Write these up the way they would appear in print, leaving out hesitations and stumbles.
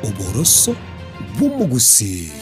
Oboroso bw'omogusii.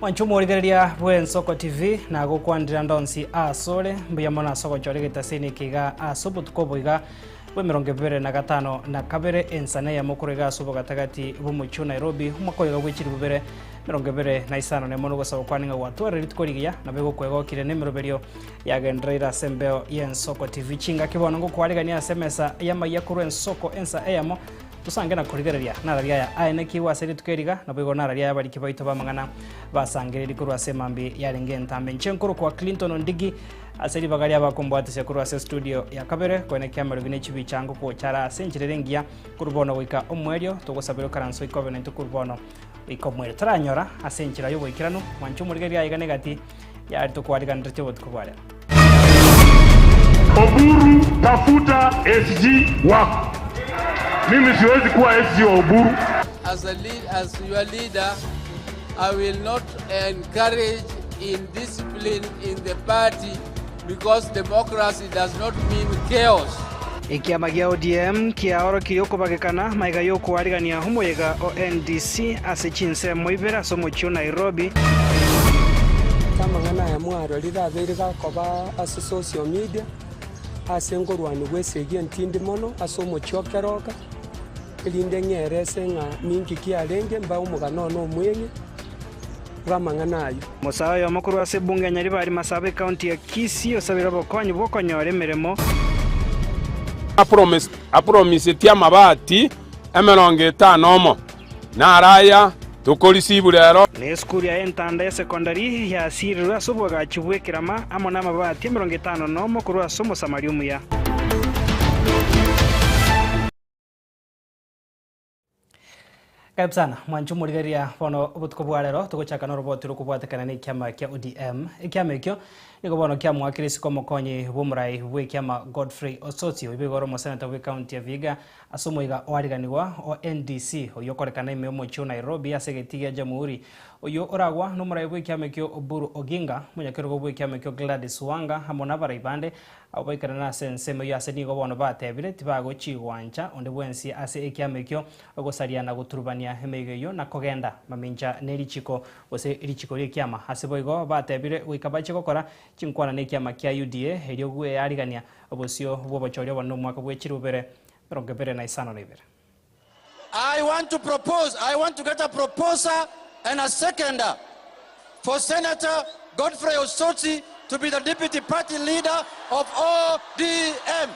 Mwanche omorigereria bw'Ensoko TV nagokwanera ndonsi asore mbuya mono ase ogochora egetaseni eke iga ase obotuko obo iga bw'emerongo ebere na gatano na kabere ensana eyemo korwa iga ase obogatagati bw'omochie o Nairobi omwaka oyo iga bw'echilifu bibere emerongo ebere na isano na emo nogosaba kwane ng'a gwatwarire rituko rigiya nabo egokwegokire nemeroberio yagendereire ase embeo y'Ensoko TV. Chingaki bono ngokwarigania ase emesa y'amayia korwa Ensoko ensa eyemo tosange na korigereria nararia aya aenekigwe ase rituko eriga naboigo nararia aya abariki baito b'amang'ana basangereiri korwa ase emambi yarenge entambe. Inche nkorokwa Clinton Ondigi ase ribaga ri'abakombwatisia korwa ase estudio ya kabere koenekia amarobi ne chibicha ngokochara ase enchera ere engiya korwa bono goika omoerio togosabera okaranso ikobe naintwe korwa bono Goika omoerio toranyora ase enchera y'oboikeranu, mwanche omorigereria aiga negati y'aria tokwariganeretie obotuko bwa rero. Oburu tafuta SG wako. Mimi siwezi kuwa SG wa Oburu. As a lead, as your leader, I will not encourage indiscipline in the party because democracy does not mean chaos. Ekiama gia ODM kiaorokirie okobagekana maiga y'okoarigania omoyega o NDC ase chinsemo ibere ase omochie o Nairobi. Amang'ana aya mwarorire abeire gakoba ase social media, ase nkorwanigwa esegi entindi mono ase omochie o Keroka, erinde ng'erese ng'a ninki kiarenge, mbae omogano one omweng'e bw'amang'ana ayio. Omosae oyomo korwa ase ebunge ya Nyaribari Masaba ekaunti ya Kisii osabire obokonyi bw'okonyora emeremo. Apromisetie amabati emerongo etano omo, naro aya tokorisibu rero. Na esukuru yaye entanda ya sekondari yasirirwe ase oboagachi bw'ekerama amo namabati emerongo etano nomo korwa ase Omosamaria omuya. Karibu sana mwanche omorigereria bono obotuko bwa rero togochaka noroboti rokobwatekana na ekiama kia ODM. Ekiama ekio nigo bono kiamoakire isiko omokonyi bw'omorai bw'ekiama Godfrey Osotsi oyio boigo ore omoseneta bw'ecounty ya Vihiga ase omoiga oariganigwa o NDC oyio okorekana ime y'omochie o Nairobi ase egetii gia Jamhuri oyio oragwa nomorai bw'ekiama ekio Oburu Oginga, omonyakerogo bw'ekiama ekio Gladys Wanga amo nabarai bande Abwo baikerana ase ensemo eyio ase nigo bono batebire, Tibagochigwancha onde bwensi ase ekiama ekio gosaria na goturubania emeigo eyio na kogenda mamincha ne richiko gose richiko ri'ekiama. Ase boigo batebire goika bachie gokora chinkwana nekiama kia UDA erio gwearigania obosio bw'obochori obonene omwaka bwe chirubere 2052. I want to propose, I want to get a proposer and a seconder for Senator Godfrey Osotsi to be the deputy party leader of ODM.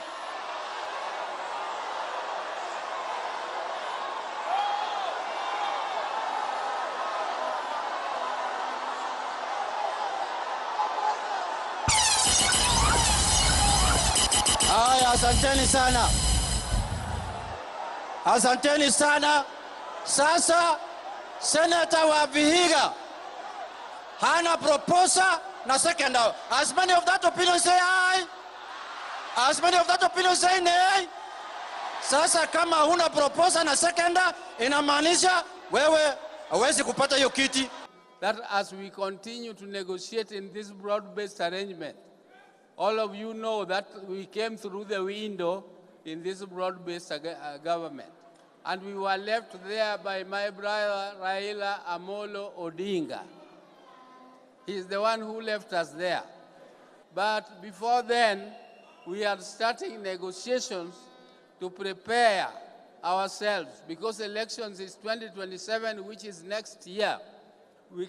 Haya, asanteni sana. Asanteni sana. Sasa seneta wa Vihiga hana proposer na seconder. As many of that opinion say aye. As many of that opinion say nay. Sasa kama huna proposer na seconder inamaanisha wewe hauwezi kupata hiyo kiti. That as we continue to negotiate in this broad-based arrangement, all of you know that we came through the window in this broad-based government. And we were left there by my brother Raila Amolo Odinga. He's the one who left us there. But before then, we are starting negotiations to prepare ourselves because elections is 2027, which is next year. We,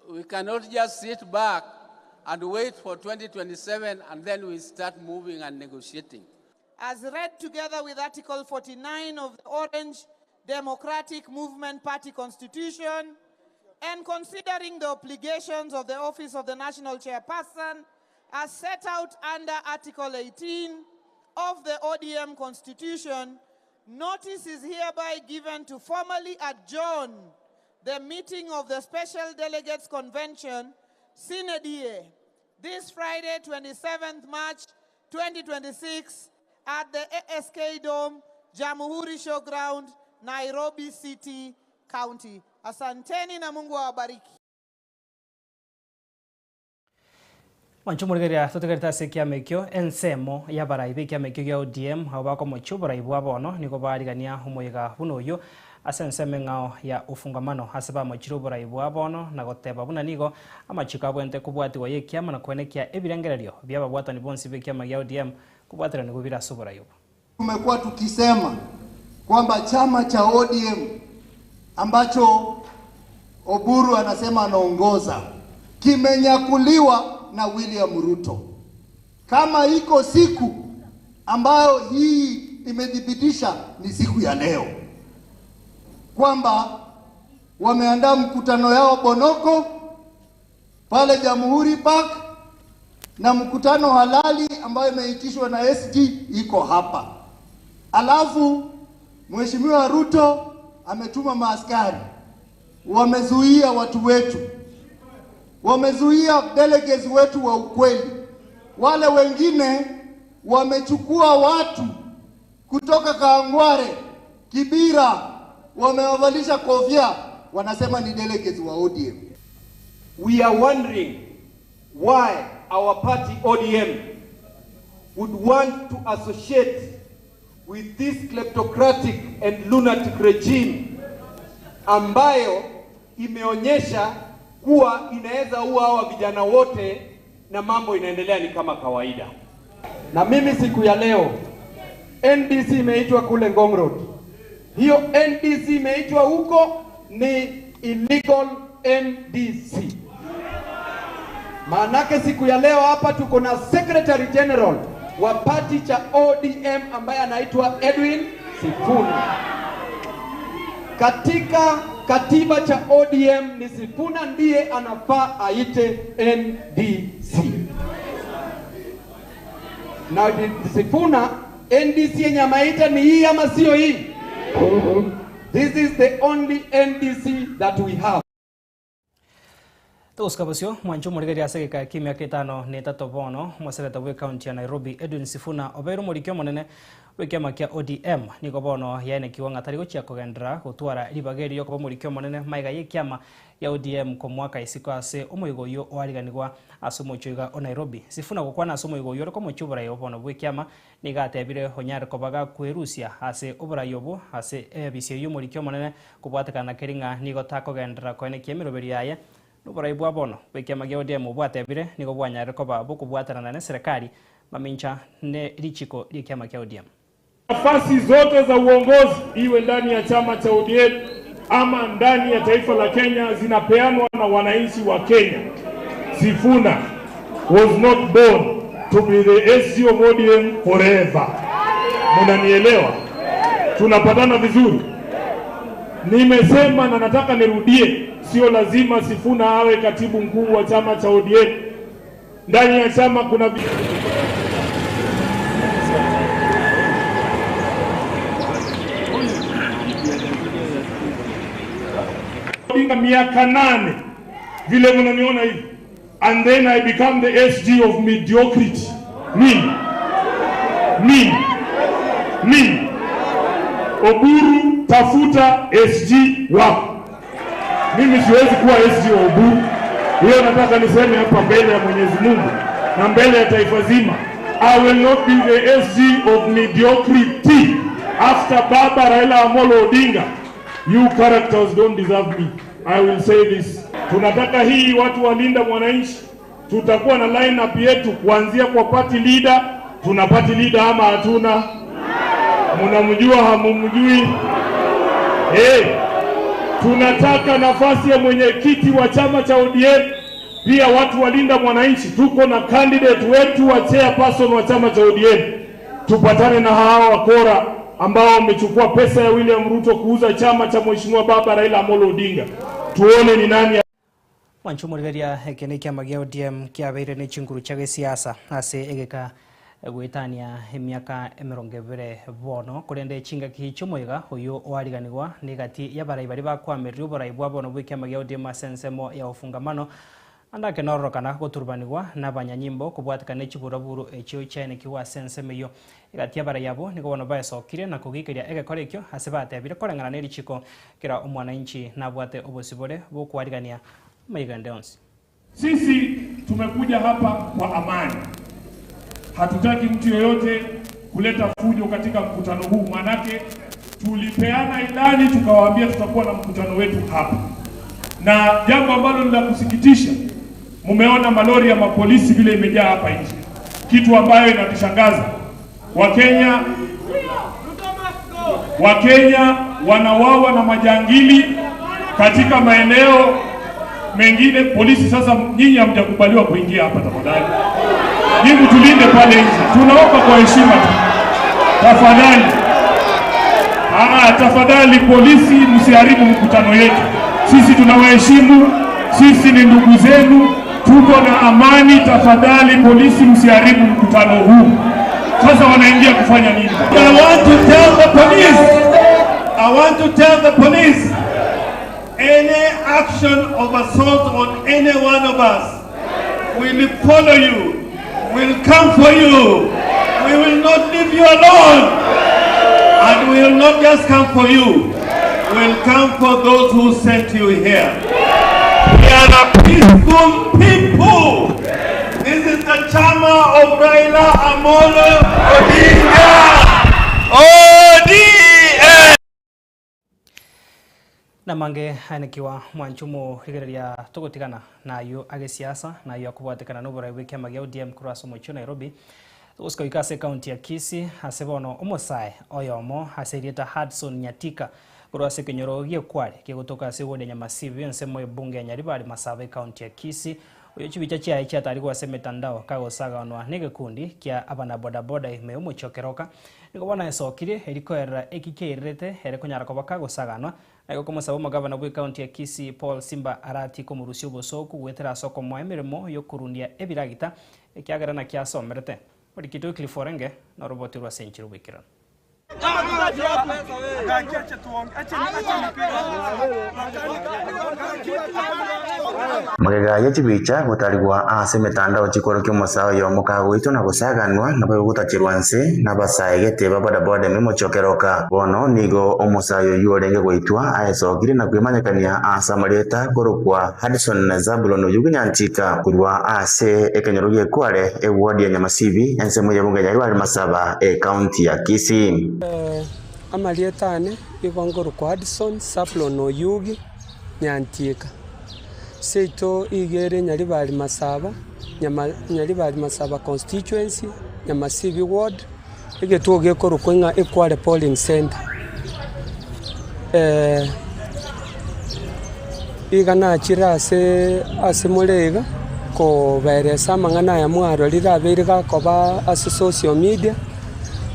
we cannot just sit back and wait for 2027 and then we start moving and negotiating. As read together with Article 49 of the Orange Democratic Movement Party Constitution, and considering the obligations of the Office of the National Chairperson as set out under Article 18 of the ODM Constitution, Notice is hereby given to formally adjourn the meeting of the Special Delegates Convention, sine die, this Friday, 27th March 2026, at the ASK Dome, Jamhuri Showground, Nairobi City County. Asanteni na Mungu awabariki. Mwanche omorigereria totegerete ase ekiama ekio ensemo y'abarai b'ekiama ekio gia ODM abwo bakomochia oborai bwa bono nigo barigania omoyega buna oyio ase ensemo eng'ao ya ufungamano ase bamochire oborai bwa bono na goteba buna nigo amachiko abwenerete kobwatigwa y'ekiama na koenekia ebirengererio bi'ababwatani bonsi b'ekiama gia ODM kobwateranigwa bire ase oborai obo. Tumekuwa tukisema kwamba chama cha ODM ambacho Oburu anasema anaongoza kimenyakuliwa na William Ruto. Kama iko siku ambayo hii imethibitisha ni siku ya leo kwamba wameandaa mkutano yao Bonoko pale Jamhuri Park na mkutano halali ambayo imeitishwa na SG iko hapa. Alafu Mheshimiwa Ruto ametuma maaskari, wamezuia watu wetu, wamezuia delegates wetu wa ukweli. Wale wengine wamechukua watu kutoka Kawangware, Kibira, wamewavalisha kofia, wanasema ni delegates wa ODM. We are wondering why our party ODM would want to associate with this kleptocratic and lunatic regime ambayo imeonyesha kuwa inaweza ua hawa vijana wote na mambo inaendelea ni kama kawaida. Na mimi siku ya leo NDC imeitwa kule Ngong Road. Hiyo NDC imeitwa huko ni illegal NDC. Maanake siku ya leo hapa tuko na Secretary General wa party cha ODM ambaye anaitwa Edwin Sifuna. Katika katiba cha ODM ni Sifuna ndiye anafaa aite NDC. Na Sifuna NDC yenye ameita ni hii ama sio hii? This is the only NDC that we have. Togosuka bosio, mwanche omorigereria ase egeka ki'emiaka etano na etato bono, omoseneta bw'ecounty ya Nairobi Edwin Sifuna obeire omoriki omonene bw'ekiama kia ODM nigo bono yaenekigwa ng'a tari gochia kogenderera gotwara ribaga erio riokoba omoriki omonene magega y'ekiama gia ODM komoaka isiko ase omoigo oyio oariganigwa ase omochie oiga o Nairobi. Sifuna gokwana ase omoigo oyio ore komochia oborai obo bono bw'ekiama Nigo atebire, Onyare koba gakwerusia ase oborai obwo ase ebisio y'omoriki omonene, kobwatekana na keri ng'a nigo takogenderera koenekia emeroberio yaye. Noborai bwa bono bw'ekiama gia ODM obwo atebire nigo bwanyarire koba bokobwatanana neserekari mamincha ne richiko ri'ekiama kia ODM. Nafasi zote za uongozi iwe ndani ya chama cha ODM ama ndani ya taifa la Kenya zinapeanwa na wananchi wa Kenya. Sifuna was not born to be the SG of ODM forever. Munanielewa? Tunapatana vizuri? Nimesema na nataka nirudie, sio lazima Sifuna awe katibu mkuu wa chama cha ODM. Ndani ya chama kuna Odinga miaka nane vile mnaniona hivi, and then I become the SG of mediocrity. Mimi mimi mimi Oburu, tafuta SG wako. Mimi siwezi kuwa SG wa Oburu. Hiyo nataka niseme hapa mbele ya Mwenyezi Mungu na mbele ya taifa zima. I will not be the SG of mediocrity after Baba Raila Amolo Odinga. You characters don't deserve me. I will say this. Tunataka hii watu walinda mwananchi, tutakuwa na lineup yetu kuanzia kwa party leader. Tuna party leader ama hatuna? Mnamjua hamumjui? Hey, tunataka nafasi ya mwenyekiti wa chama cha ODM pia watu walinda mwananchi. Tuko na candidate wetu wa chairperson wa chama cha ODM. Tupatane na hawa wakora ambao wamechukua pesa ya William Ruto kuuza chama cha mheshimiwa baba Raila Amolo Odinga, tuone ni nani. Mwanche omorigereria, eke nekiama gia ODM kiabeire ne chinguru chia gesiasa ase egeka Goetania emiaka emerongo ebere bono, korende chingaki chi'omoyega oyio oariganigwa negati y'abarai baria bakoamereria oborai bwa bono bw'ekiama gia ODM ase ensemo ya Ufungamano, ande ake nororokana goturubanigwa nabanyanyimbo kobwatekana ne chiburaburu echio chiaenekigwe ase ensemo eyio. Egati y'abarai abwo nigo bono baesokirie na kogiikeria egekora ekio ase batebire koreng'ana ne richiko kera omwananchi nabwate obosibore bw'okoarigania amaiga ande onsi. Sisi tumekuja hapa kwa amani, hatutaki mtu yoyote kuleta fujo katika mkutano huu, manake tulipeana ilani tukawaambia tutakuwa na mkutano wetu hapa, na jambo ambalo ni la kusikitisha, mumeona malori ya mapolisi vile imejaa hapa nje, kitu ambayo inatushangaza. Wakenya Wakenya wanawawa na majangili katika maeneo mengine. Polisi sasa, nyinyi hamjakubaliwa kuingia hapa, tafadhali nyinyi tulinde pale nje, tunaomba kwa heshima tu tafadhali. Aa, tafadhali polisi, msiharibu mkutano yetu. Sisi tunawaheshimu, sisi ni ndugu zenu, tuko na amani. Tafadhali polisi, msiharibu mkutano huu. Sasa wanaingia kufanya nini? I want to tell the police, I want to tell the police, any action of assault on any one of us will follow you, will come for you. We will not leave you alone. And we will not just come for you, we'll come for those who sent you here. We are a peaceful people. This is the chama of Raila Amolo Odinga. ODM! Namange aenekiwa mwancho omorigereria togotigana nayio agesiasa nayio akobwatekana noborai bw'ekiama gia ODM korwa ase omochie o Nairobi gosika goika ase ekaunti ya Kisii ase bono omosae oyomo ase erieta Hudson Nyatika korwa ase ekenyoro gi'Ekware kegotoka ase ewodi ya Nyamasibi ensemo y'ebunge ya Nyaribari Masaba ekaunti ya Kisii oyo chibicha chiaye chiatarigwe ase emetandao kagosaganwa negekundi kia abanabodaboda ime y'omochie o Keroka Nigo bono esokirie eri koerera eki kiairerete ere konyara koba kagosaganwa, na igo komosaba omogavana bw'ecounty ya Kisii Paul Simba Arati komorusia obosooku goetera ase okomoa emeremo y'okorundia ebiragita ekiagera nakio asomerete. Orikito Wycliffe Orenge noroboti rwa ase enchera oboikeranu. Magega ye chibicha gotarigwa ase emetandao chikorokia omosae oyomo kagoitwa na gosaganwa naboigo gotacherwa nse nabasae gete ba bodaboda emimocho keroka. Bono nigo omosae oyio orenge goitwa aesokire na kwemanyekania ase amarieta korokwa Hudson Zabulon Oyugi Nyanchika korwa ase ekenyoro gi'Ekware eward ya Nyamasibi ensemo y'ebunge ya Riwari Masaba ecounty ya Kisii. Amarieta ane nigo nkorokwa Hudson Zablon Oyugi Nyantieka. Seito iga ere Nyaribari Masaba, Nyama Nyaribari Masaba constituency, Nyamasibi ward, egetuo gekorokwa ng'a Ekware polling centre. Iga nachire ase ase more iga, kobaeresa amang'ana aya mwarorire abeire gakoba ase social media,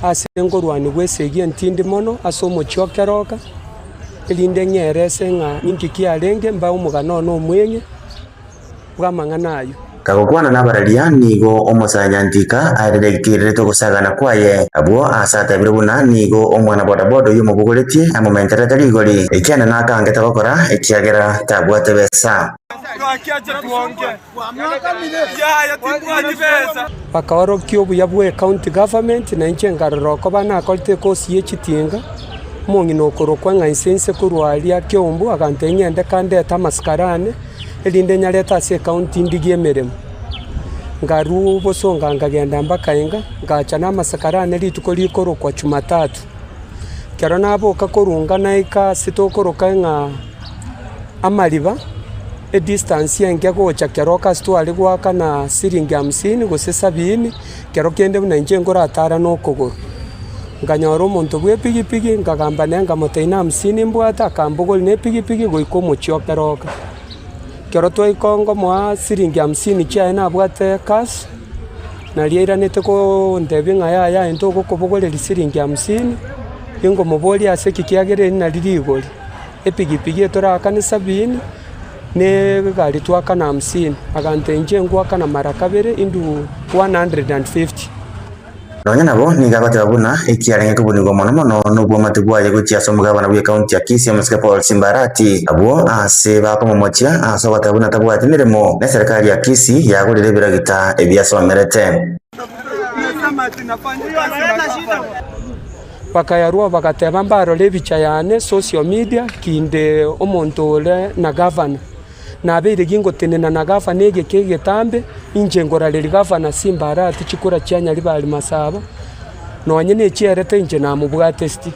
ase nkorwania bwa esegi entindi mono ase omochie o Keroka. Erinde ng'erese ng'a ninki kiarenge, mbae omogano one omweng'e bw'amang'ana ayio. Kagokwana nabararia, nigo omosanyantika aererekererete ogosagana kwaye. Abwo aase atebire buna nigo omwana bodaboda oyio omobogoretie amomenterete rigori, ekiane nakangete gokora, ekiagera tabwate besa. Bakaorokia obuya bwe county government na inche nkarora okoba nakorete ekosi ye chitinga, omong'ina okorokwa ng'a inse inse korwa aria Keumbu agantebia ng'ende kandete amasikari ane, erinde nyarete ase ecounty ndigie emeremo. Nkarwa bosonga nkagenda mpaka inga, ngacha na amasikari ane rituko rikorokwa jumatatu. Ekero naboka korwa inga naika ase tokoroka ng'a amariba, edistance enke gocha keroka ase tware goakana siringi hamsini gose sabini, kero kende buna inche nkoratara na okogoro. Nkanyora omonto bwa epigipigi, nkagamba nere nkamotebia na hamsini mbwate, akambogoria na epigipigi goika omochie o keroka. Ekero twaika nkomoa siringi hamsini chiaye nabwate cash, naria airanete kontebia ng'a yaya aye ntogokobogoreria siringi hamsini, ninkomoboria ase ki kiagera eri nari rigori. Epigipigi etoraakane sabini, na egari twakana hamsini. Agantebia inche ngoakana mara kabere into 150. Nonya nabo nigo agoteba buna ekiarenge kobunigwa mono mono nobwamate bwaye gochia ase omogabana bw'ekaunti ya Kisii omosike Paul Simba Arati, abwo ase bakomomochia ase ogoteba buna tabwati meremo na eserekari ya Kisii yagorire ebiragita ebi asomerete. Bakayarwao bagateba mbarore ebicha yane social media kinde omonto ore na gavana. Nabeire gingotenena na gavana egeka egetambe, inche nkorareria gavana Simba Arati chikura chia Nyaribari Masaba, nonye nechierete inche namobwatesti.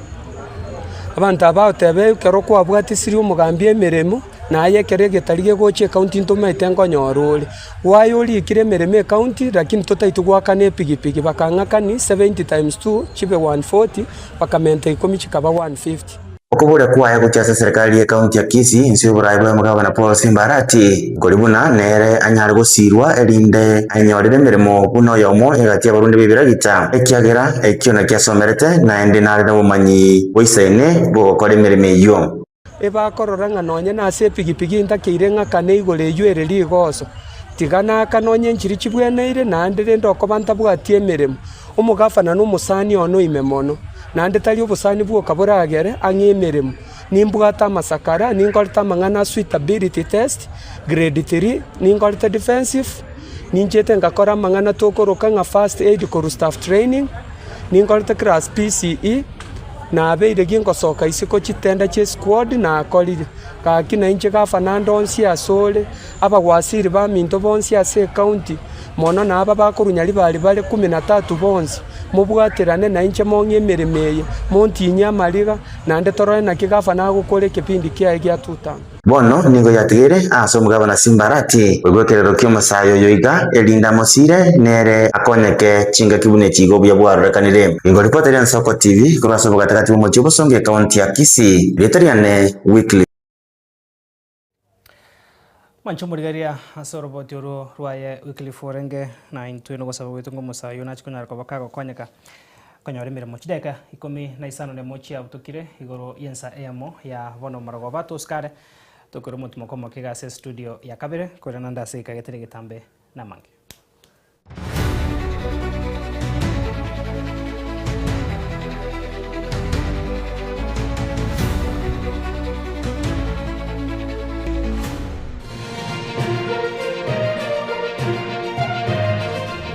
Abanto aba bagoteba ekero kwabwatesirie omogambi emeremo, naye ekero egetari gegocha ekaunti ntomaete nkonyora ore. Gwaye orikire emeremo ekaunti lakini totaeti goakana epigipigi, bakang'akani 70 times two chibe 140, bakamenta ikomi chikaba 150. Okoboria kwaye gochia ase eserekari y'ekaunti ya Kisii inse y'oboraai bwa omogabana Paul Simba Arati nkori buna nere anyare gosiirwa erinde ainyorere emeremo buna oyomo egati y'abarundi b'ebiragita, ekiagera ekio nakio asomerete naende nare nobomanyi boisaine bw'ogokora emeremo eyio. Ebakorora ng'a nonye nase epigipigi ntakeire ng'akane igoro eyio ere rigoso, tiga naakane onye nchiri chibweneire, naende rende okoba ntabwati emeremo. Omogafana nomosani one oime mono, naende tari obosani bwoka boragere ang'e emeremo. Nimbwate amasakara, ninkorete amang'ana a suitability test, grade 3, ninkorete defensive, ninchete ngakora amang'ana tokoroka ng'a first aid korwa staff training, ninkorete class PCE, nabeire gingosoka isiko chitenda chia esquad nakorire. Gaki nainche gafana ande onsi asore, abawaziri baminto bonsi ase ecounty, mono na aba bakorwa Nyaribari bare kumi na tatu bonsi, mobwaterane nainche mong'e emeremo eye, montinyie amariga, naende torore naki gafana agokora ekepindi kiaye gia tutam. Bono nigo yatigaire ase omogabana Simbarati koigwa ekerero ki'omosae oyo iga, erinde amosiire, nere akonyeke chingaki buna echi iga obuya bwarorekanire. Nigo ripoti ria Nsoko TV korwa ase obogatagati bw'omochie obosongo ekaunti ya Kisii. Rieta riane Wycliffe. Mwanche omorigereria ase oroboti orwo rwaye Wycliffe orenge, na intwe nogosaba gwaito ng'a omosae oyio nache konyara koba kagokonyeka konyora emeremo. Chidakika ikomi na isano nemo chiabutokire igoro y'ensa eyemo ya bono marogoba tosikare tokore omotimoka omoke iga ase estudio ya kabere koirana ande ase egeka getari getambe namange.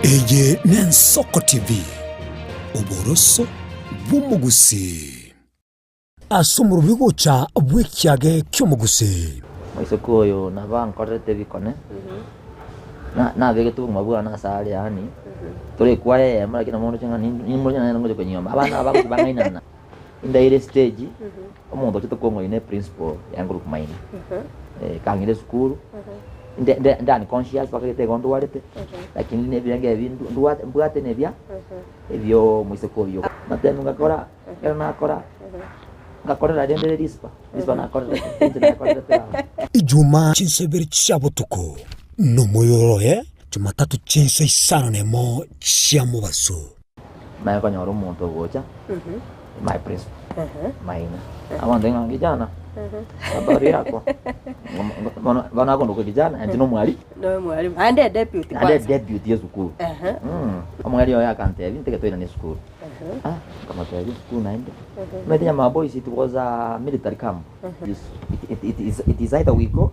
Eye n'Ensoko TV, oboroso bw'omogusii. Ase omorobio gocha bw'ekiage ki'omogusii. Moiseke oyo nabo ankorerete ebikone, na- nabegete obogima bwane ase are yaani, tore ekwaya eyemo lakini nabo ndoche ng'a nimoroche nere ngocha konyioma. Abana aba bagochi bang'ainana, indaire estage, omonto ochete kong'oina eprinciple yaye nkorokwa Maina, kang'ira esukuru, nde nde nde unconscious bakagete igo ndwarete, lakini na ebirengo ebi ndwate mbwate na ebia ebio omoiseke oyio. Amatemu ngakora. Ekero nakora, ngakorera rende Rispa, Rispa nakorerete, inche nakorerete baba. Ijuma chinsa ibere chia botuko, na omoyoro oye Jumatatu chinsa isano nemo chia mobaso. Manye konyora omonto ogocha, my principal, maina, abanto ng'a kijana, habari yako, bono bono akondoka kijana, inche nomwali. Noe mwalimu. Aende deputy Naende kwanza. deputy esukuru. Omweri oye akantebia, ntege toirane esukuru. Ah, nkamotebia esukuru naende. Omanyete Nyamaya Boys it was a military camp. It, it, it, is, it is either we go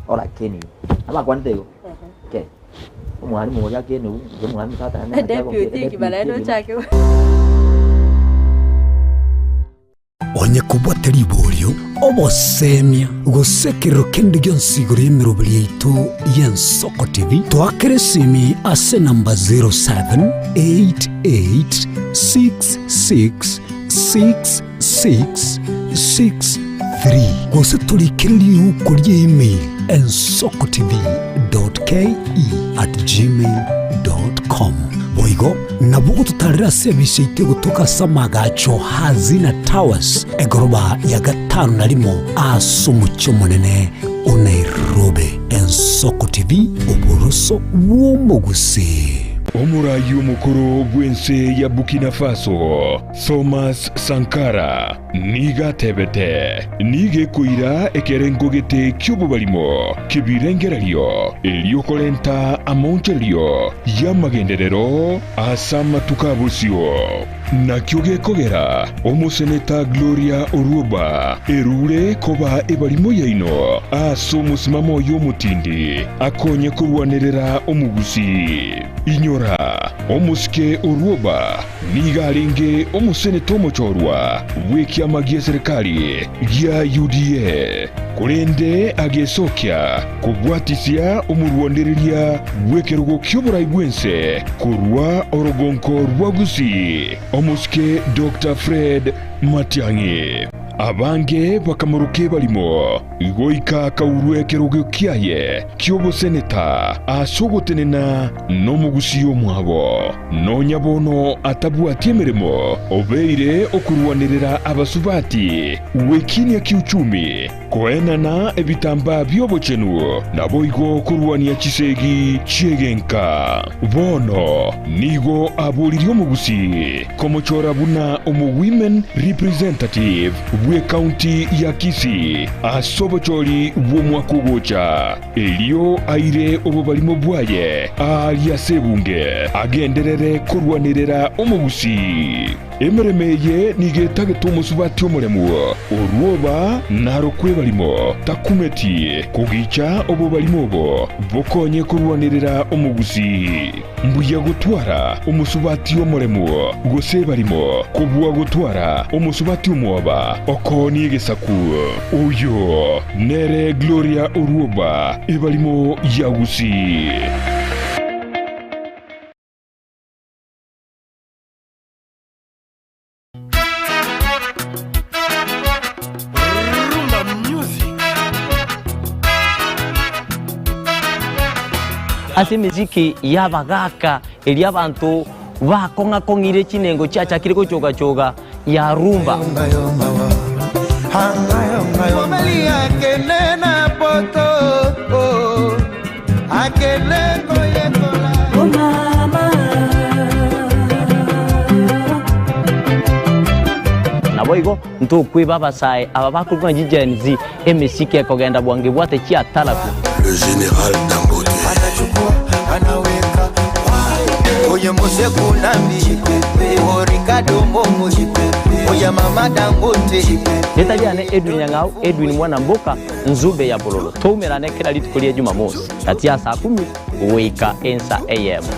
or I cane you. Abakwanete igo. Okay. Omwalimu oria akene inche omwalimu tata nane Deputy ekima naende ochake Onye kobwate riborio, obosemia, gose ekerero kende gionsi igoro y'emeroberi yaito y'Ensoko TV, toakere esimi ase enamba 0788666663 gose torikere riuko ria email ensokotv.ke@gmail.com. Boigo nabo ogototarera ase ebisa yaito egotoka ase amagacho Hazina Towers, egoroba ya gatano na rimo ase omochie omonene o Nairobi. Ensoko TV, oboroso bw'omogusii. Omoraai omokoro bw'ense ya Burkina Faso, Thomas Sankara, nigo atebete, Nigo ekoira ekerengo gete ki'obobarimo ki'ebirengererio, erio korenta amaonchorerio y'amagenderero ase amatuko a bosio. Nakio gekogera omoseneta Gloria Orwoba erure koba ebarimo yaino ase omosimamo oye omotindi akonye korwanerera omogusii. Inyora, omosike Orwoba nigo arenge omoseneta omochorwa bw'ekiama gi'eserekari gia UDA, korende agesokia kobwatisia omorwanereria bw'ekerogo ki'oborai bw'ense korwa orogonko rwa Gusii, omosike Doctor Fred Matiang'i. Abange bakamoroka ebarimo, goika akaurwa ekerogo kiaye ki'oboseneta ase ogotenena nomogusii omwabo. Nonya bono atabwati emeremo, obeire okorwanerera abasubati gwekinia kiuchumi, Koenana ebitambaa bi'obochenu, naboigo korwania chisegi chi'egenka. Bono nigo aboririe omogusii komochora buna omo-women representative bw'ecounty ya Kisii ase obochori bw'omwaka ogocha, erio aire obobarimo bwaye aaria ase ebunge agenderere korwanerera omogusii. Emeremo eye nigo etagete omosubati omoremu, orwoba narokwe ebarimo, takumeti kogicha obobarimo obo bokonye korwanerera omogusii. Mbuya gotwara omosubati omoremu gose ebarimo kobua gotwara omosubati omwoba okoonia egesaku. Oyo nere Gloria Orwoba, ebarimo ya Gusii. Rumba music. Ase emesiki y'abagaaka eria abanto bakong'a-kong'ire chinengo chiachakire gochoga-choga ya rumba. Naboigo ntokweba abasae aba bakorokwa ng'a chiGen Z, emesiki ekogenda bwango ebwate chiatarabu. Le general Dangote. Oye Mose Kunambi, o Ricardo Momo, oye Mama Dangote. Rieta riane Edwin Nyang'au, Edwin mwana mboka, Nzube ya bololo. Toumerane kera rituko ria Jumamosi, gati ya saa kumi goika ensa eyemo.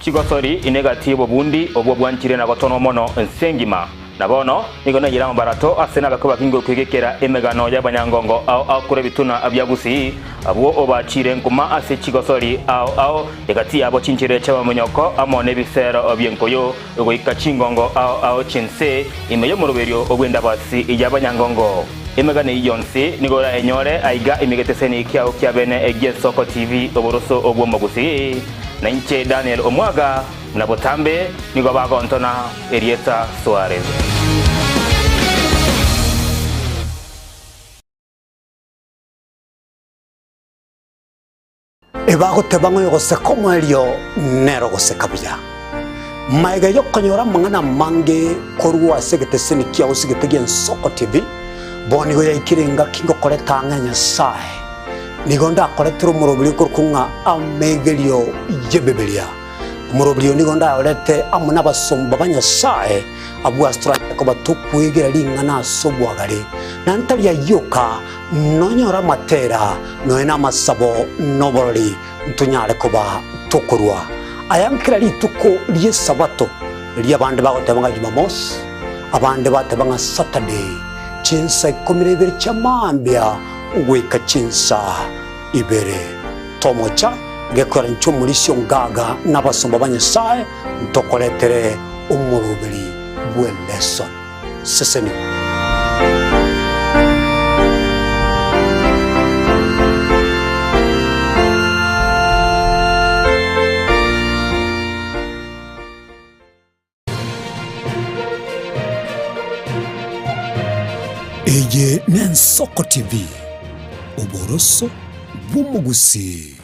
Chigosori ine gati y'obobundi obwo bwanchire na gotonwa mono ense engima. Na bono nigo naiyire amabarato ase nabakwe bakinge okwegekera emegano y'abanyangongo ao ao korwa ebituna bia Gusii, abwo obachiire nkuma ase chigosori ao ao, egati yabo chinchera chi'abamonyoko amo nebisero bi'enkoyo, goika chingongo ao ao chi'ense ime y'omoroberio bw'endabasi y'abanyangongo. Emegano eyio yonsi nigo orayenyore aiga ime egeteseni kiao kia bene gi'Ensoko TV oboroso bw'Omogusii. Na inche Daniel Omwaga, buna botambe nigo bagontona erieta Suarez. Ebagoteba ng'a oyogoseka omoerio nere ogoseka buya. Magega y'okonyora amang'ana amange korwa ase egeteseni kiao gose egete gi'Ensoko TV, bono nigo yaikire engaki ngokoreta ang'e Nyasae. Nigo ndakoretere omoroberio okorokwa ng'a amegerio y'Ebibilia. Omoroberio oyo nigo ndayorete amo nabasomba ba Nyasae, abwo ase toranyare koba tokwegera ring'ana ase obwagare, na ntari ayio oka, nonyore amatera, nonya namasabo, na oborori, ntonyare koba tokorua aya nkera rituko ri'Esabato, riria abande bagoteba ng'a Jumamosi, abande bateba ng'a Saturday, chinsa ikomi na ibere chia mambia goika chinsa ibere. Tomocha gekoera inche omorisia ongaga na abasomba ba Nyasae ntokoretere omoroberi bw'eleson. Sesenigwa. Eye Eye n'Ensoko TV, oboroso bw'omogusii.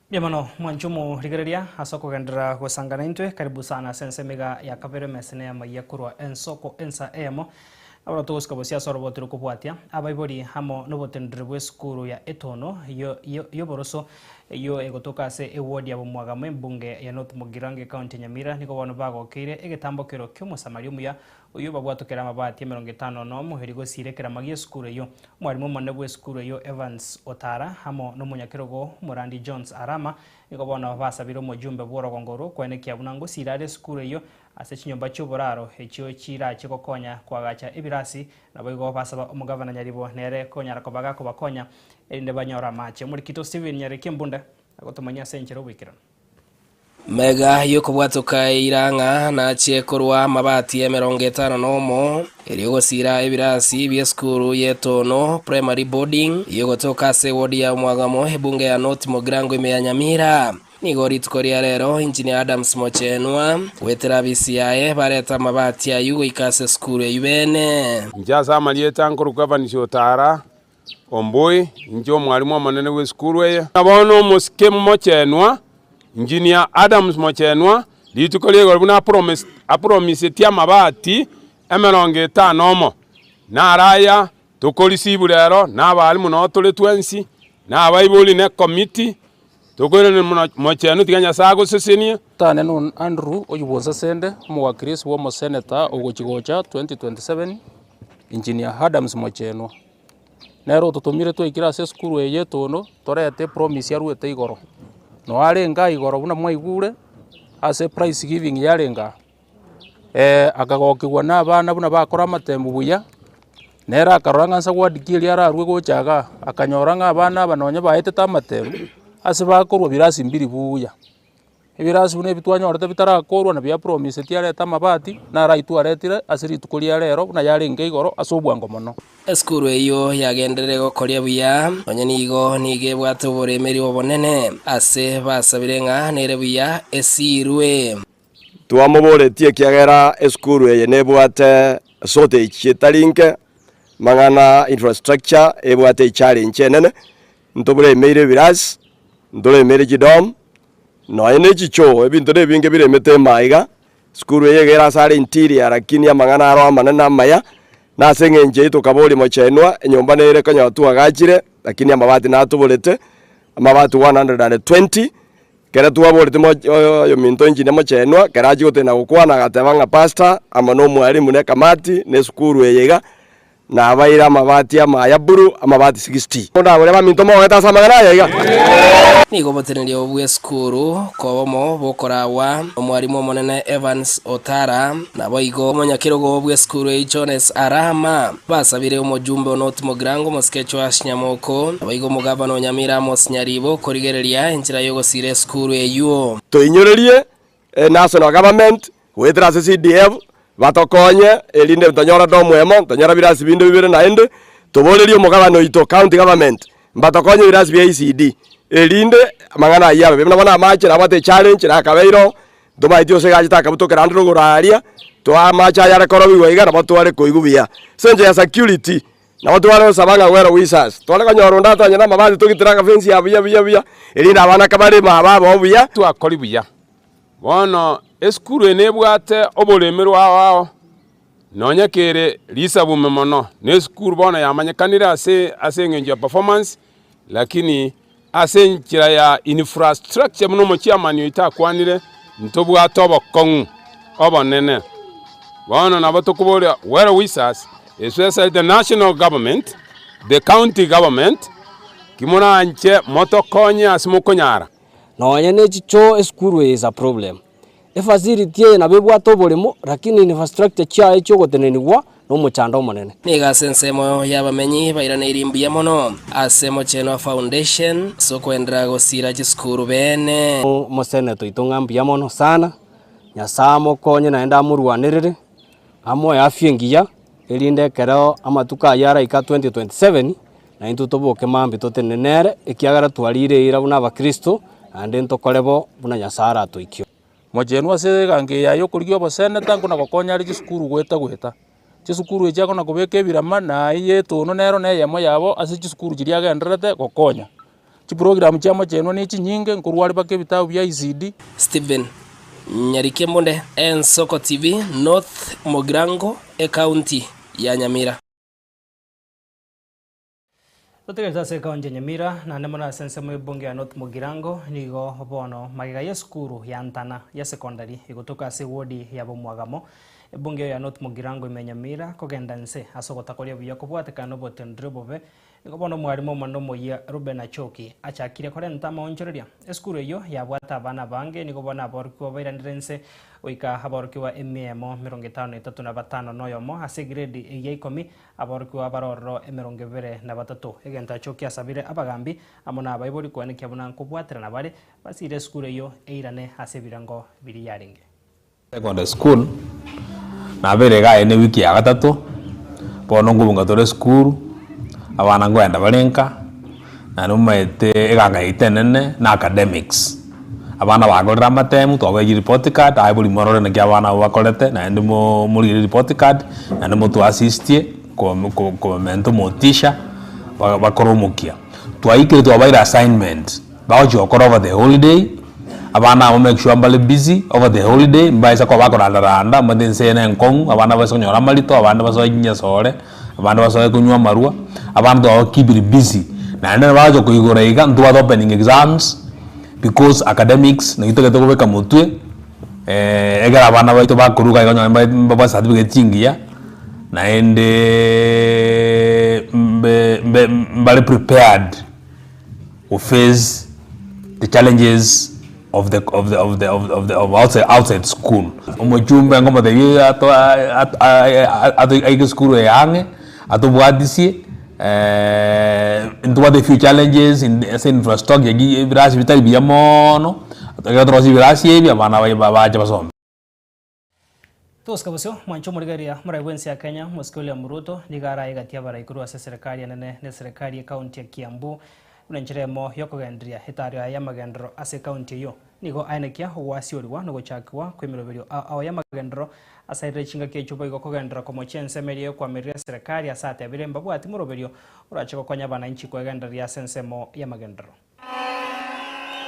Mbuya mono mwanche omorigereria ase okogenderera gosanga naintwe. Karibu sana ase ensemo iga ya kabere emesa ene y'amayia korwa ensoko ensa eyemo. Nabo togosika bosio ase oroboti rokobwatia abaibori amo noboteneneri bw'esukuru ya Etono y'oboroso eyio egotoka ase eward ya Bomwagamo embunge ya North Mugirango ecounty ya Nyamira nigo bono bagokeire egetambo kero ki'omosamaria omuya oyio babwatokere amabati emerongo etano nomo erio gosiira ekerama gi'esukuru eyio. Omwalimu omonene bw'esukuru eyio Evans Otara amo nomonyakerogo Morandi Jones Arama nigo bono basabire omojumbe bw'orogongo orwo koenekia buna ngosiira are esukuru eyio Ase chinyomba chi'oboraro echio chirache gokonya koagacha ebirasi, naboigo basaba omogavana Nyaribo nere konyara koba gakobakonya, erinde banyore amache. Omorikito Stephen Nyariki Embunda agotomanyia ase enchera oboikeranu. Mega y'okobwatoka eira ng'a nachie korwa amabati emerongo etano nomo, erio gosiira ebirasi bi'esukuru y'Etono Primary Boarding, eyio egotoka ase ewodi ya Omwagamo, ebunge ya North Mugirango ime ya Nyamira. Nigo rituko ria rero Engineer Adams Mochenwa goetera abisi yaye bareta amabati ayio goika ase esukuru eyio bene. Inche ase amarieta nkorokwa Evans Otara Ombui, inche omwalimu omonene bw'esukuru eye. Na bono omosike Mochenwa, Engineer Adams Mochenwa, rituko ria igoro buna apromisetie amabati emerongo etano omo, naro aya tokorisibu rero, na abalimu noo tore twensi, na abaibori na ekomiti, Tokoiraneria buna mochenu, tiga Nyasae agosesenie. Tane Nun Andrew oyio bw'Onsasende, omowakilisi bw'omoseneta ogochi gocha 2027, Engineer Adams Mochenwa. Nere ototomire twaikire ase esukuru eye y'Etono torete epromise arwete igoro. Noo arenge aa igoro buna mwaigure, ase prize giving yarenge aa. Akagokigwa na abana buna bakora amatemu buya, nere akarora ng'a nsa gwadikia eria ararue gocha igaa, akanyora ng'a abana aba nonye baetete amatemu, ase bakorwa birasi mbiri buya. Ebirasi buna ebi twanyorete bitarakorwa nabio apromiseti arete amabati, naro aywo twaretire ase rituko ria rero buna yarenge igoro ase obwango mono. Esukuru eyio yagenderere gokoria buya, onye nigo nigo ebwate oboremeri obonene, ase basabire ng'a nere buya esiirwe. Twamoboretie ekiagera esukuru eye nebwate shortage etari nke, mang'ana infrastructure ebwate echallenge enene, ntoremeire ebirasi, ntoremeire chidom, nonya ne chichoo, ebinto nebinge biremete ime iga, esukuru eye iga ere ase are interior lakini amang'ana aro amanene amaya, na ase eng'encho eyio tokaboria mochenwa, enyomba nere konya twagachire, lakini amabati natoborete, amabati 120. Ekero twaborete oyominto engineer mochenwa, ekero achia gotenena gokwana agateba ng'a pastor amo na omwalimu na ekamati na esukuru eye iga, nabaire amabati amaya buru, amabati 60. Ndaboria baminto mogete ase amang'ana aya iga? Nigo oboteneneri obo bw'esukuru kobomo bokoragwa nomwarimu omonene Evans Otara, naboigo omonyakerogo bw'esukuru eyio Jones Arama. Basabire omojumbe o North Mugirango omosike Joash Nyamoko, naboigo omogavana o Nyamira Amos Nyaribo korigereria enchera y'ogosiira esukuru eyio. Toinyorerie national government goetera ase CDF batokonye erinde tonyore dorm emo, tonyore birasi binde bibere naende, toborerie omogabane oito county government mbatokonye ebirasi bia ECD erinde amang'ana ayio abe. Buna bono amache nabwate echallenge nakabeire oo, Ntomaeti gose egachete akabutokera ande rogoro aaria, toa amache aya are korobigwa iga nabo tware koigwa buya. Ase enchera ya security, nabo tware gosaba ng'a well wishes, tware konyora onde atonyore amabati togitire agafensi ya buya buya buya, erinde abana kabareme aba abao buya. Twakori buya. Bono esukuru eye nebwate oboremerwa ao ao, nonya kere risabume mono, na esukuru bono yamanyekanire ase ase eng'encho ya performance, lakini Ase enchera ya infrastructure buna omochiamani oito akwanire, ntobwate obokong'u obonene. Bono nabo tokoboria well wishers, especially the national government, the county government, ki moranche motokonye ase mokonyara. Nonye ne chichoo esukuru eye is a problem. Efacility eye nabo ebwate oboremo lakini infrastructure chiaye chiogotenenigwa nomochando omonene. Nigo ase ensemo y'abamenyi bairaneirie mbuya mono ase Mochenwa Foundation ase okoenderera gosiira chisukuru beene. Omoseneto oito ng'a mbuya mono sana, Nyasae amokonye naende amorwanerere, amoe afya engiya, erinde ekero amatuko ayio araika 2027. na intwe toboke mambia totenene nere, ekiagera twarire eira buna abakristo, naende ntokore bo buna Nyasae aratoikie. Mochenwa ase egango eye yaye okorigia oboseneta nkona gokonya are chisukuru goeta goeta. Chisukuru echi akona kobeka ebirama na eye etono nero na eyemo yabo ase chisukuru chiria agendererete gokonya. Chiprogram chia mochenwa ne chinyinge nkorwa are mpaka ebitabu bia ECD. Stephen Nyarikembunde, Ensoko TV, North Mugirango, Ekaunti ya Nyamira. Totegerete ase ekaunti ya Nyamira, naende mono ase ensemo y'ebunge ya North Mugirango, nigo bono magega y'esukuru ya Ntana ya secondary egotoka ase ewodi ya Bomwagamo, ebunge eyo ya North Mugirango ime ya Nyamira kogenda inse ase ogotakoria buya kobwatekana n'oboteneneri obobe Nigo bono omwarimu omonene omoyia Reuben Achoki achakire korenta amaonchoreria. Esukuru eyio yabwate abana abange, nigo bono aborokigwa bairanire inse goika aborokigwa emia emo 53 na batano na oyomo ase egredi egia ikomi, aborokigwa bare ororo 23. Egento Achoki asabire abagambi amo na abaibori koenekia buna nkobwaterana bare basire esukuru eyio eirane ase ebirengo biria yarenge. Secondary school, nabeire iga aye ne ewiki ya gatato, bono nkobunga tore esukuru, abana nkoenda bare nka, naende omanyete eganga yaito enene na academics. Abana bakorire amatemu, twabaeire report card, aye bori morore naki abana abwo bakorete, naende mo morigere report card, naende motoassistie ko ko kobamenta omotisha, ba bakore omokia. Twaikire twabaire assignment. Bagochia gokora over the holiday, abana abo make sure mbare busy over the holiday, mbaisa koba bakoranda randa, omanyete ense eye nenkong'u, abana baise konyora amarito, abande basoe chinyasore, abande basoe konywa amarwa, abana twabakeepire busy. Naende nabo bagocha koigora iga, ntobwate opening exams, because academics naki totagete kobeka motwe, ekero abana baito bakoruga iga onye mbare mbabwate certificate chingiya, naende mbe mbe mbare prepared. Go face the challenges of the of the of the of of the of outside outside school. Omochumbe ngomotebia ato aike esukuru eye ang'e atobwatisie ntobwate a few challenges in ase infrastructure ki ebirasi bitari buya moono, ekero torosie ebirasi ebi abana bache basome. Tosika bosio, mwanche omorigereria morai bw'ense ya Kenya, Omosike William Ruto, nigo arae egati y'abarai korwa ase eserekari enene na eserekari y'ekaunti ya Kiambu buna enchera eyemo y'okogendereria etaaro yaye y'amagenderero ase ekaunti eyio. Nigo aenekia ogwasiorigwa na ogochakigwa kw'emeroberio ao ao y'amagenderero ase airire chingaki echio boigo kogenderera komochia ensemo eria y'okoamerera eserekari ase atebire mbabwati moroberio orache gokonya abananchi kwegendereria ase ensemo y'amagenderero.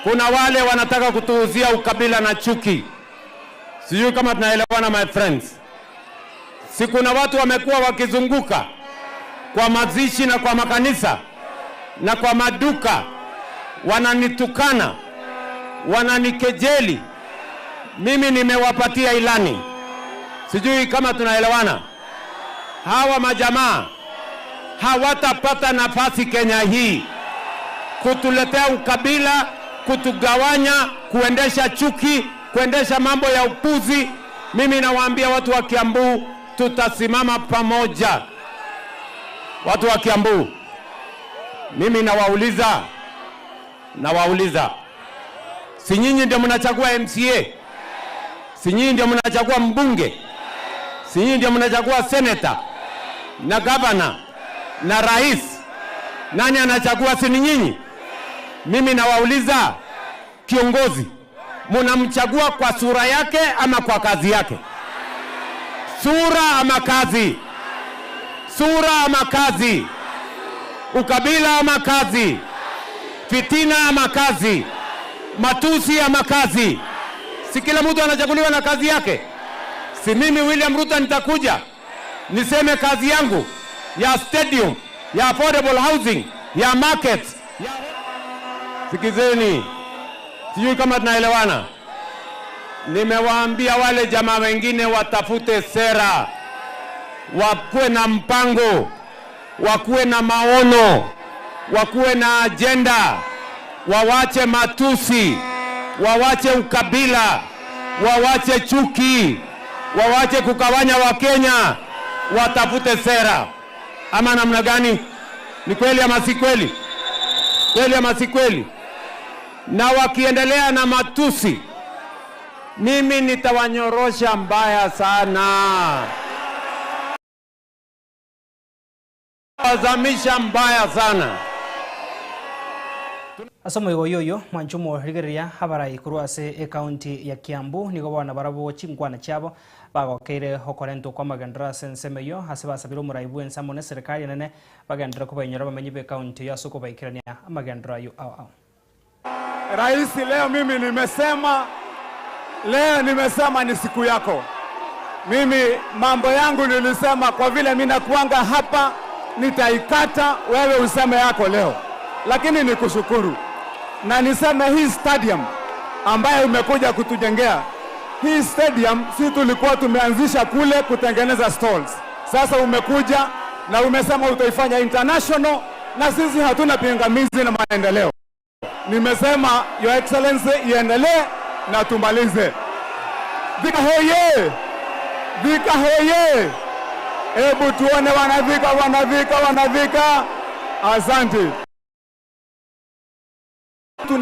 Kuna wale wanataka kutuuzia ukabila na chuki. Sijui kama tunaelewana my friends. Si kuna watu wamekuwa wakizunguka kwa mazishi na kwa makanisa na kwa maduka, wananitukana, wananikejeli. Mimi nimewapatia ilani, sijui kama tunaelewana. Hawa majamaa hawatapata nafasi Kenya hii kutuletea ukabila, kutugawanya, kuendesha chuki, kuendesha mambo ya upuzi. Mimi nawaambia watu wa Kiambu, tutasimama pamoja. Watu wa Kiambu, mimi nawauliza, nawauliza, si nyinyi ndio mnachagua MCA? Si nyinyi ndio mnachagua mbunge? Si nyinyi ndio mnachagua seneta na gavana na rais? Nani anachagua? Si ni nyinyi? Mimi nawauliza, kiongozi munamchagua kwa sura yake ama kwa kazi yake? Sura ama kazi? Sura ama kazi? Ukabila ama kazi? Fitina ama kazi? Matusi ama kazi? Si kila mtu anachaguliwa na kazi yake? Si mimi William Ruto nitakuja niseme kazi yangu ya stadium, ya affordable housing, ya market, ya... Sikizeni, sijui kama tunaelewana. Nimewaambia wale jamaa wengine watafute sera, wakuwe na mpango, wakuwe na maono, wakuwe na ajenda, wawache matusi, wawache ukabila, wawache chuki, wawache kukawanya Wakenya, watafute sera. Ama namna gani? Ni kweli ama si kweli? Kweli ama si kweli? Na wakiendelea na matusi, mimi nitawanyorosha mbaya sana. Wazamisha mbaya sana. Ase omoigo oyio oyio, mwanche omorigereria abarai korwa ase ecounty ya Kiambu nigo bono barabwo chinkwana chiabo bagokeire okorentwa kw'amagenderero ase ensemo eyio ase basabire omorai bw'ense amo neserikari enene bagenderere kobainyora abamenyi b'ecounty eyio ase okobaikerania amagenderero ayio ao ao. Rais, leo mimi nimesema, leo nimesema ni siku yako. Mimi mambo yangu nilisema, kwa vile mimi nakuanga hapa nitaikata, wewe useme yako leo, lakini nikushukuru na niseme hii stadium ambayo umekuja kutujengea hii stadium, si tulikuwa tumeanzisha kule kutengeneza stalls. Sasa umekuja na umesema utaifanya international, na sisi hatuna pingamizi na maendeleo. Nimesema Your Excellency iendelee na tumalize. Thika hoye! Thika hoye! Hebu tuone wanadhika, wanadhika, wanadhika. Asante.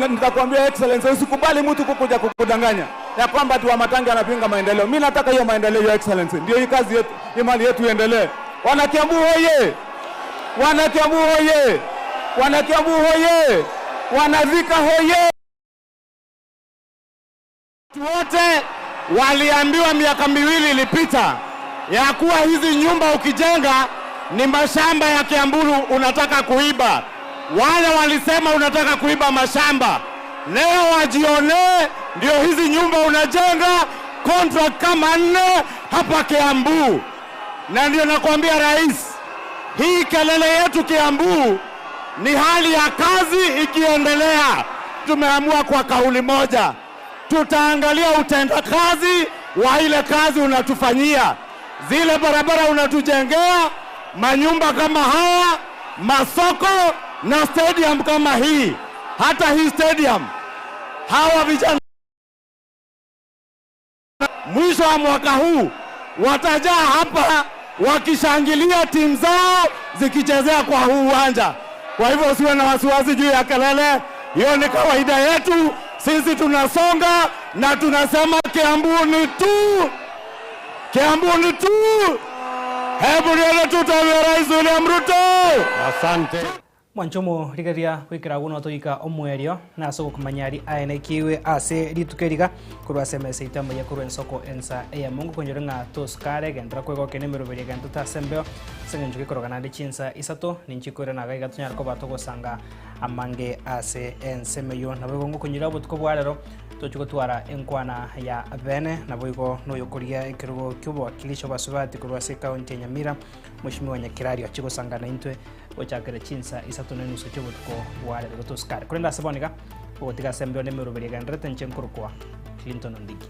Nitakwambia Excellency, usikubali mtu kukuja kukudanganya ya kwamba ati Wamatangi anapinga maendeleo. Mimi nataka hiyo maendeleo, Your Excellency, ndio hii kazi yetu, hii mali yetu iendelee. Wana Kiambu hoye! Wana Kiambu hoye! Wana Kiambu hoye! Wanadhika hoye! Wote waliambiwa miaka miwili ilipita ya kuwa hizi nyumba ukijenga ni mashamba ya Kiamburu unataka kuiba. Wale walisema unataka kuiba mashamba, leo wajionee, ndio hizi nyumba unajenga contract kama nne hapa Kiambu. Na ndio nakwambia rais, hii kelele yetu Kiambu ni hali ya kazi ikiendelea. Tumeamua kwa kauli moja, tutaangalia utendakazi wa ile kazi unatufanyia, zile barabara unatujengea, manyumba kama haya, masoko na stadium kama hii. Hata hii stadium hawa vijana mwisho wa mwaka huu watajaa hapa wakishangilia timu zao zikichezea kwa huu uwanja. Kwa hivyo usiwe na wasiwasi juu ya kelele, hiyo ni kawaida yetu. Sisi tunasonga na tunasema Kiambu ni tu, Kiambu ni tu. Hebu nione tutawe Rais William Ruto. Asante. Mwanchomo rigeria goikera agwo notoika omoerio na ase ogokomanya aria aenekiwe ase rituko eriga korwa ase emesa yaito amaya korwa ensoko ensa eyemo ngokonyora ng'a tosukare gendera kwegokia na emeroberi egentete ase embeo ase eng'encho gekoroka naende chinsa isato ninche koirana iga iga tonyare koba togosanga amange ase ensemo eyio. Naboigo ngokonyora obotuko bwa rero tochi gotwara enkwana ya bene naboigo noyokorigia ekerogo ki'obowakilishi obasubati korwa ase ekaunti ya Nyamira Mweshimiwa Nyakerario achie gosanga naintwe Gochakera chinsa isato na enusu chi'obotuko bwa rero igo tosikare. Korende ase bono iga, ogotiga ase embeo na emeroberi egendererete inche nkorokwa Clinton Ondigi.